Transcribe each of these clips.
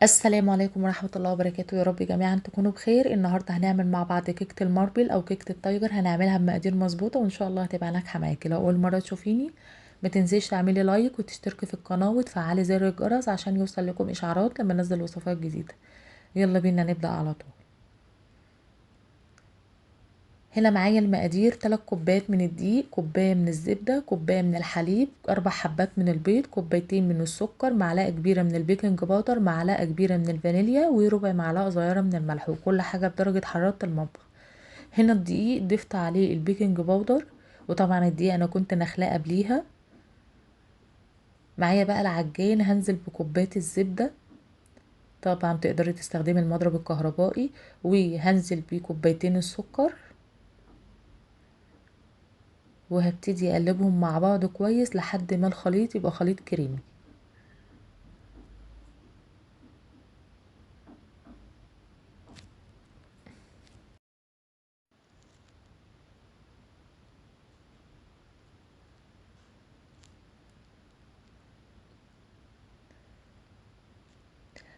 السلام عليكم ورحمة الله وبركاته. يا رب جميعا تكونوا بخير. النهاردة هنعمل مع بعض كيكة ال marble أو كيكة ال tiger، هنعملها بمقادير مظبوطة وإن شاء الله هتبقى ناجحة معاكي. لو أول مرة تشوفيني ما تنسيش تعملي like وتشتركي في القناة وتفعلي زر الجرس عشان يوصل لكم إشعارات لما ننزل وصفات جديدة. يلا بينا نبدأ على طول. هنا معايا المقادير: 3 كوبايات من الدقيق، كوباية من الزبدة، كوباية من الحليب، 4 حبات من البيض، كوبايتين من السكر، معلقة كبيرة من ال baking powder، معلقة كبيرة من الفانيليا، وربع معلقة صغيرة من الملح، وكل حاجة بدرجة حرارة المطبخ. هنا الدقيق ضفت عليه ال baking powder، وطبعا الدقيق انا كنت نخلاه قبليها. معايا بقى العجين، هنزل بكوباية الزبدة، طبعا تقدري تستخدمي المضرب الكهربائي، وهنزل بكوبايتين السكر، وهبتدي اقلبهم مع بعض كويس لحد ما الخليط يبقى خليط كريمي.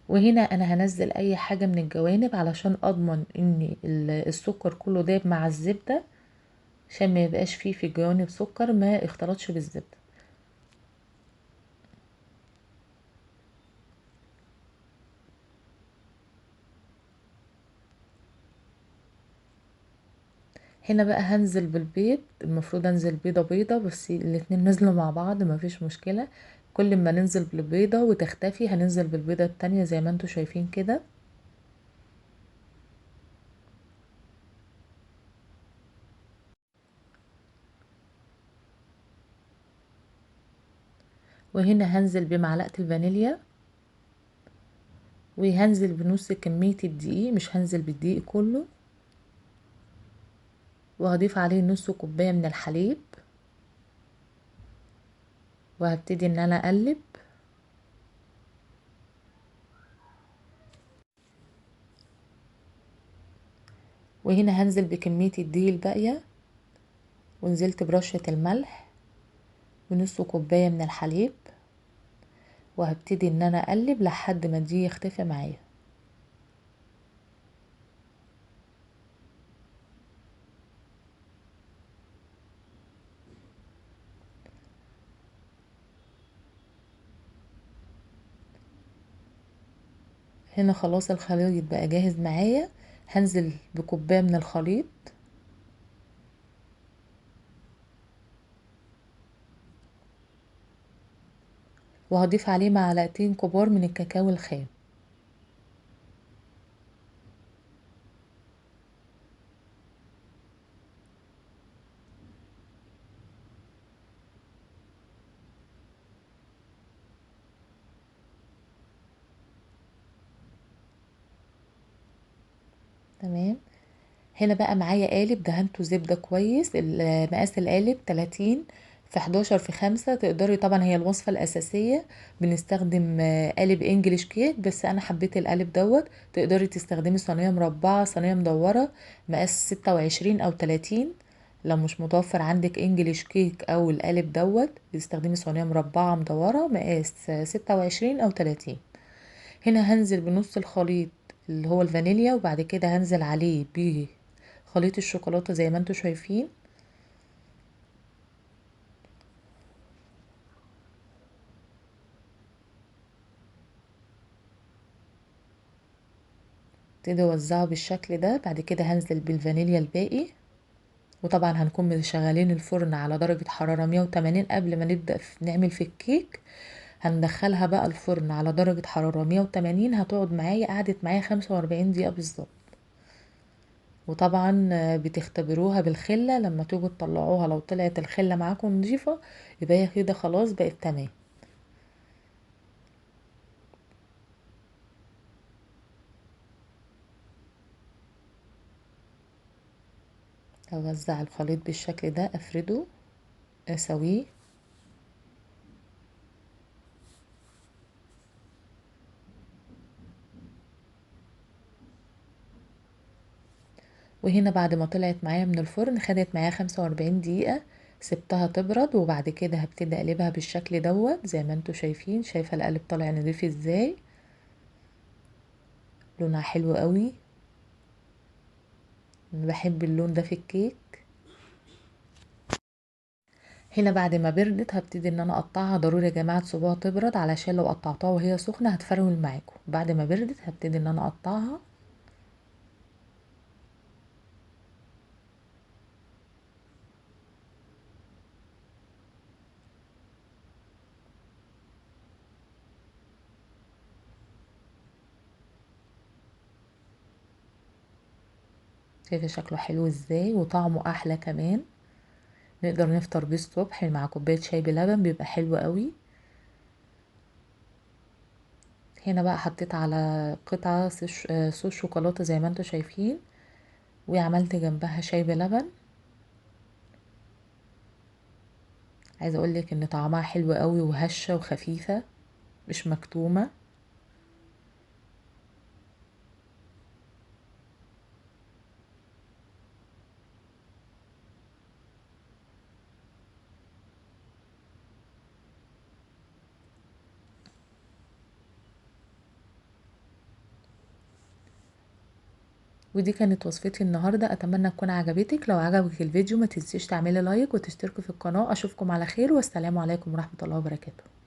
وهنا انا هنزل اي حاجة من الجوانب علشان اضمن ان السكر كله داب مع الزبدة، عشان ما يبقاش فيه في الجوانب سكر ما اختلطش بالزبدة. هنا بقى هنزل بالبيض، المفروض انزل بيضة بيضة بس الاتنين نزلوا مع بعض مفيش مشكلة. كل ما ننزل بالبيضة وتختفي هننزل بالبيضة التانية زي ما انتوا شايفين كده. وهنا هنزل بمعلقة الفانيليا، وهنزل بنص كمية الدقيق، مش هنزل بالدقيق كله، وهضيف عليه نص كوباية من الحليب، وهبتدي ان انا اقلب. وهنا هنزل بكمية الدقيق الباقية، ونزلت برشة الملح ونص كوباية من الحليب، وهبتدي ان انا اقلب لحد ما دي يختفي معايا. هنا خلاص الخليط بقى جاهز معايا. هنزل بكوباية من الخليط، وهضيف عليه معلقتين كبار من الكاكاو الخام. تمام. هنا بقى معايا قالب دهنته زبدة كويس، مقاس القالب 30 في 11 في 5. تقدري طبعا، هي الوصفة الأساسية بنستخدم قالب انجليش كيك، بس أنا حبيت القالب دوت. تقدري تستخدمي صينية مربعة، صينية مدورة، مقاس 26 أو 30. لو مش متوفر عندك انجليش كيك أو القالب دوت، تستخدمي صينية مربعة مدورة مقاس 26 أو 30. هنا هنزل بنص الخليط اللي هو الفانيليا، وبعد كده هنزل عليه بخليط الشوكولاتة زي ما انتوا شايفين. ابتدي اوزعه بالشكل ده. بعد كده هنزل بالفانيليا الباقي، وطبعا هنكون مشغلين الفرن على درجة حرارة 180 قبل ما نبدأ نعمل في الكيك. هندخلها بقى الفرن على درجة حرارة 180، هتقعد معايا، قعدت معايا 45 دقيقة بالظبط. وطبعا بتختبروها بالخلة لما تيجوا تطلعوها، لو طلعت الخلة معاكم نظيفة يبقى هي كده خلاص بقت تمام. اوزع الخليط بالشكل ده، افرده، اسويه. وهنا بعد ما طلعت معايا من الفرن خدت معايا 45 دقيقة، سبتها تبرد، وبعد كده هبتدي اقلبها بالشكل دوت زي ما انتوا شايفين. شايفة القالب طالع نضيف ازاي. لونها حلو قوي، بحب اللون ده في الكيك. هنا بعد ما بردت هبتدي ان انا اقطعها. ضروري يا جماعة تسيبوها تبرد علشان لو قطعتوها وهي سخنة هتفرول معاكم. بعد ما بردت هبتدي ان انا اقطعها. شايفه شكله حلو ازاي وطعمه احلى كمان. نقدر نفطر بيه الصبح مع كوباية شاي بلبن، بيبقى حلو قوي. هنا بقى حطيت على قطعه صوص شوكولاتة زي ما انتم شايفين، وعملت جنبها شاي بلبن. عايزه اقولك ان طعمها حلو قوي وهشه وخفيفة، مش مكتومة. ودي كانت وصفتي النهارده، اتمنى تكون عجبتك. لو عجبك الفيديو ما تنسيش تعملي لايك وتشتركي في القناة. اشوفكم على خير، والسلام عليكم ورحمة الله وبركاته.